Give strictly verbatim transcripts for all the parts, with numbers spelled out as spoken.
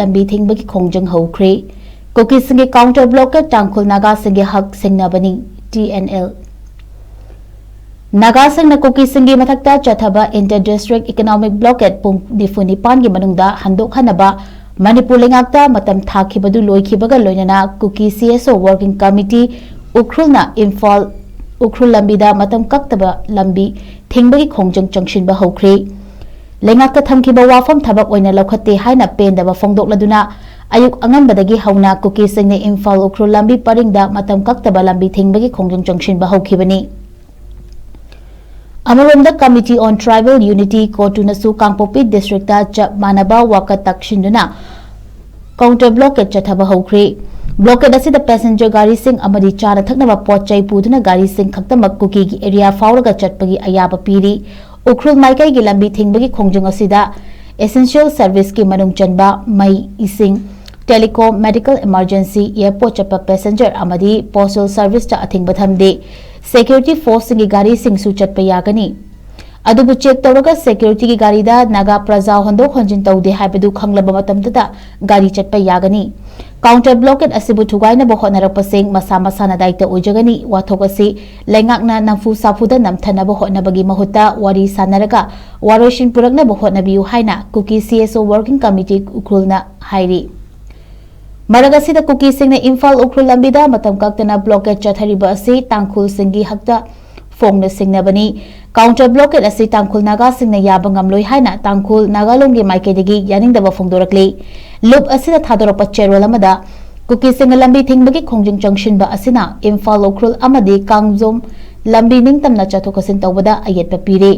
ꯂꯝꯕꯤ ꯊꯤꯡꯕꯒꯤ ꯈꯣꯡꯖꯪ ꯍꯧꯈ꯭ꯔꯦ꯫ ꯀꯨꯀꯤꯁꯤꯡꯒꯤ counter blockade ꯇꯥꯡꯈꯨꯜ ꯅꯥꯒꯥꯁꯤꯡꯒꯤ ꯍꯛ ꯁꯤꯡꯅꯕꯅꯤ, T N L꯫ ꯅꯥꯒꯥꯁꯤꯡꯅ ꯀꯨꯀꯤꯁꯤꯡꯒꯤ ꯃꯊꯛꯇ ꯆꯠꯊꯕ inter district economic blockade ꯄꯨꯡ ꯅꯤꯐꯨ ꯅꯤꯄꯥꯟꯒꯤ ꯃꯅꯨꯡꯗ ꯍꯟꯗꯣꯛꯍꯟꯅꯕ ꯃꯅꯤꯄꯨꯔ ꯂꯩꯉꯥꯛꯇ ꯃꯇꯝ ꯊꯥꯈꯤꯕꯗꯨ ꯂꯣꯏꯈꯤꯕꯒ ꯂꯣꯏꯅꯅ ꯀꯨꯀꯤ C S O working committee ꯎꯈ꯭ꯔꯨꯜꯅ Imphal Ukhrul ꯂꯝꯕꯤꯗ ꯃꯇꯝ ꯀꯛꯇꯕ ꯂꯝꯕꯤ ꯊꯤꯡꯕꯒꯤ ꯈꯣꯡꯖꯪ ꯆꯪꯁꯤꯟꯕ ꯍꯧꯈ꯭ꯔꯦ꯫ ꯂꯩꯉꯥꯛꯇ ꯊꯝꯈꯤꯕ ꯋꯥꯐꯝ ꯊꯕꯛ ꯑꯣꯏꯅ ꯂꯧꯈꯠꯇꯦ ꯍꯥꯏꯅ ꯄꯦꯟꯗꯕ ꯐꯣꯡꯗꯣꯛꯂꯗꯨꯅ ꯑꯌꯨꯛ ꯑꯉꯟꯕꯗꯒꯤ ꯍꯧꯅ ꯀꯨꯀꯤꯁꯤꯡꯅ ꯏꯝꯐꯥꯜ ꯎꯈ꯭ꯔꯨꯜ ꯂꯝꯕꯤ ꯄꯔꯤꯡꯗ ꯃꯇꯝ ꯀꯛꯇꯕ ꯂꯝꯕꯤ ꯊꯤꯡꯕꯒꯤ ꯈꯣꯡꯖꯪ ꯆꯪꯁꯤꯟꯕ ꯍꯧꯈꯤꯕꯅꯤ꯫ ꯑꯃꯔꯣꯝꯗ, Committee on Tribal Unity, COTU ꯅꯁꯨ ꯀꯥꯡꯄꯣꯛꯄꯤ district ꯇ ꯆꯞ ꯃꯥꯟꯅꯕ ꯋꯥꯀꯠ ꯇꯛꯁꯤꯟꯗꯨꯅ counter blockade ꯆꯠꯊꯕ ꯍꯧꯈ꯭ꯔꯦ꯫ Blockade ꯑꯁꯤꯗ passenger ꯒꯥꯔꯤꯁꯤꯡ ꯑꯃꯗꯤ ꯆꯥꯅ ꯊꯛꯅꯕ ꯄꯣꯠ ꯆꯩ ꯄꯨꯗꯨꯅ ꯒꯥꯔꯤꯁꯤꯡ ꯈꯛꯇꯃꯛ ꯀꯨꯀꯤꯒꯤ area ꯐꯥꯎꯔꯒ ꯆꯠꯄꯒꯤ ꯑꯌꯥꯕ ꯄꯤꯔꯤ꯫ ꯎꯈ꯭ꯔꯨꯜ ꯃꯥꯏꯀꯩꯒꯤ ꯂꯝꯕꯤ ꯊꯤꯡꯕꯒꯤ ꯈꯣꯡꯖꯪ ꯑꯁꯤꯗ essential service ꯀꯤ ꯃꯅꯨꯡ ꯆꯟꯕ ꯃꯩ, ꯏꯁꯤꯡ, telecom, medical emergency, airport ꯆꯠꯄ passenger ꯑꯃꯗꯤ postal service ꯇ ꯑꯊꯤꯡꯕ ꯊꯝꯗꯦ꯫ Security force ꯁꯤꯡꯒꯤ ꯒꯥꯔꯤꯁꯤꯡꯁꯨ ꯆꯠꯄ ꯌꯥꯒꯅꯤ꯫ ꯑꯗꯨꯕꯨ check ꯇꯧꯔꯒ security ꯒꯤ ꯒꯥꯔꯤꯗ ꯅꯥꯒꯥ ꯄ꯭ꯔꯖꯥ ꯍꯣꯟꯗꯣꯛ ꯍꯣꯟꯖꯤꯟ ꯇꯧꯗꯦ ꯍꯥꯏꯕꯗꯨ ꯈꯪꯂꯕ ꯃꯇꯝꯗꯇ ꯒꯥꯔꯤ ꯆꯠꯄ ꯌꯥꯒꯅꯤ꯫ Counter blockade ꯑꯁꯤꯕꯨ ꯊꯨꯒꯥꯏꯅꯕ ꯍꯣꯠꯅꯔꯛꯄꯁꯤꯡ ꯃꯁꯥ ꯃꯁꯥꯅ ꯗꯥꯏꯇ ꯑꯣꯏꯖꯒꯅꯤ꯫ ꯋꯥꯊꯣꯛ ꯑꯁꯤ ꯂꯩꯉꯥꯛꯅ ꯅꯝꯐꯨ ꯁꯥꯐꯨꯗ ꯅꯝꯊꯅꯕ ꯍꯣꯠꯅꯕꯒꯤ ꯃꯍꯨꯠꯇ ꯋꯥꯔꯤ ꯁꯥꯟꯅꯔꯒ ꯋꯥꯔꯣꯏꯁꯤꯟ ꯄꯨꯔꯛꯅꯕ ꯍꯣꯠꯅꯕꯤꯌꯨ ꯍꯥꯏꯅ ꯀꯨꯀꯤ C S O working committee ꯎꯈ꯭ꯔꯨꯜꯅ ꯍꯥꯏꯔꯤ꯫ ꯃꯔꯛ ꯑꯁꯤꯗ ꯀꯨꯀꯤꯁꯤꯡꯅ ꯏꯝꯐꯥꯜ ꯎꯈ꯭ꯔꯨꯜ ꯂꯝꯕꯤꯗ ꯃꯇꯝ ꯀꯛꯇꯅ blockade ꯆꯠꯊꯔꯤꯕ ꯑꯁꯤ ꯇꯥꯡꯈꯨꯜꯁꯤꯡꯒꯤ ꯍꯛꯇ ꯐꯣꯡꯅ ꯁꯤꯡꯅꯕꯅꯤ꯫ Counter blockade ꯑꯁꯤ ꯇꯥꯡꯈꯨꯜ ꯅꯥꯒꯥꯁꯤꯡꯅ ꯌꯥꯕ ꯉꯝꯂꯣꯏ ꯍꯥꯏꯅ ꯇꯥꯡꯈꯨꯜ ꯅꯥꯒꯥꯂꯣꯡꯒꯤ ꯃꯥꯏꯀꯩꯗꯒꯤ ꯌꯥꯅꯤꯡꯗꯕ ꯐꯣꯡꯗꯣꯔꯛꯂꯤ꯫ ꯂꯨꯞ ꯑꯁꯤꯗ ꯊꯥꯗꯣꯔꯛꯄ ꯆꯦꯔꯣꯜ ꯑꯃꯗ ꯀꯨꯀꯤꯁꯤꯡꯅ ꯂꯝꯕꯤ ꯊꯤꯡꯕꯒꯤ ꯈꯣꯡꯖꯪ ꯆꯪꯁꯤꯟꯕ ꯑꯁꯤꯅ ꯏꯝꯐꯥꯜ ꯎꯈ꯭ꯔꯨꯜ ꯑꯃꯗꯤ ꯀꯥꯡꯖꯣꯝ ꯂꯝꯕꯤ ꯅꯤꯡꯇꯝꯅ ꯆꯠꯊꯣꯛ ꯆꯠꯁꯤꯟ ꯇꯧꯕꯗ ꯑꯌꯦꯠꯄ ꯄꯤꯔꯤ꯫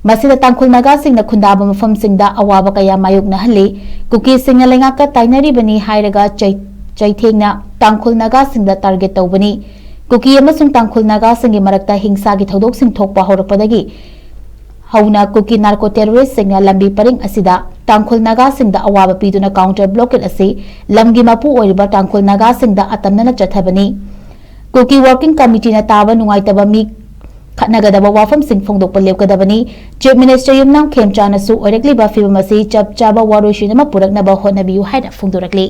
ꯃꯁꯤꯗ ꯇꯥꯡꯈꯨꯜ ꯅꯥꯒꯥꯁꯤꯡꯅ ꯈꯨꯟꯗꯥꯕ ꯃꯐꯝꯁꯤꯡꯗ ꯑꯋꯥꯕ ꯀꯌꯥ ꯃꯥꯌꯣꯛꯅꯍꯜꯂꯤ꯫ ꯀꯨꯀꯤꯁꯤꯡꯅ ꯂꯩꯉꯥꯛꯀ ꯇꯥꯏꯅꯔꯤꯕꯅꯤ ꯍꯥꯏꯔꯒ ꯆꯩ-, ꯆꯩꯊꯦꯡꯅ ꯇꯥꯡꯈꯨꯜ ꯅꯥꯒꯥꯁꯤꯡꯗ target ꯇꯧꯕꯅꯤ꯫ ꯀꯨꯀꯤ ꯑꯃꯁꯨꯡ ꯇꯥꯡꯈꯨꯜ ꯅꯥꯒꯥꯁꯤꯡꯒꯤ ꯃꯔꯛꯇ ꯍꯤꯡꯁꯥꯒꯤ ꯊꯧꯗꯣꯛꯁꯤꯡ ꯊꯣꯛꯄ ꯍꯧꯔꯛꯄꯗꯒꯤ ꯍꯧꯅ ꯀꯨꯀꯤ narco terrorist ꯁꯤꯡꯅ ꯂꯝꯕꯤ ꯄꯔꯤꯡ ꯑꯁꯤꯗ ꯇꯥꯡꯈꯨꯜ ꯅꯥꯒꯥꯁꯤꯡꯗ ꯑꯋꯥꯕ ꯄꯤꯗꯨꯅ counter blockade ꯑꯁꯤ ꯂꯝꯒꯤ ꯃꯄꯨ ꯑꯣꯏꯔꯤꯕ ꯇꯥꯡꯈꯨꯜ ꯅꯥꯒꯥꯁꯤꯡꯗ ꯑꯇꯝꯅꯅ ꯆꯠꯊꯕꯅꯤ꯫ ꯀꯨꯀꯤ working committee ꯅ ꯇꯥꯕ ꯅꯨꯡꯉꯥꯏꯇꯕ ꯃꯤ ꯈꯠꯅꯒꯗꯕ ꯋꯥꯐꯝꯁꯤꯡ ꯐꯣꯡꯗꯣꯛꯄ ꯂꯦꯞꯀꯗꯕꯅꯤ꯫ Chief Minister ꯌꯨꯝꯅꯥꯝ ꯈꯦꯝꯆꯥꯅꯁꯨ ꯑꯣꯏꯔꯛꯂꯤꯕ ꯐꯤꯕꯝ ꯑꯁꯤ ꯆꯞ ꯆꯥꯕ ꯋꯥꯔꯣꯏꯁꯤꯟ ꯑꯃ ꯄꯨꯔꯛꯅꯕ ꯍꯣꯠꯅꯕꯤꯌꯨ ꯍꯥꯏꯅ ꯐꯣꯡꯗꯣꯔꯛꯂꯤ꯫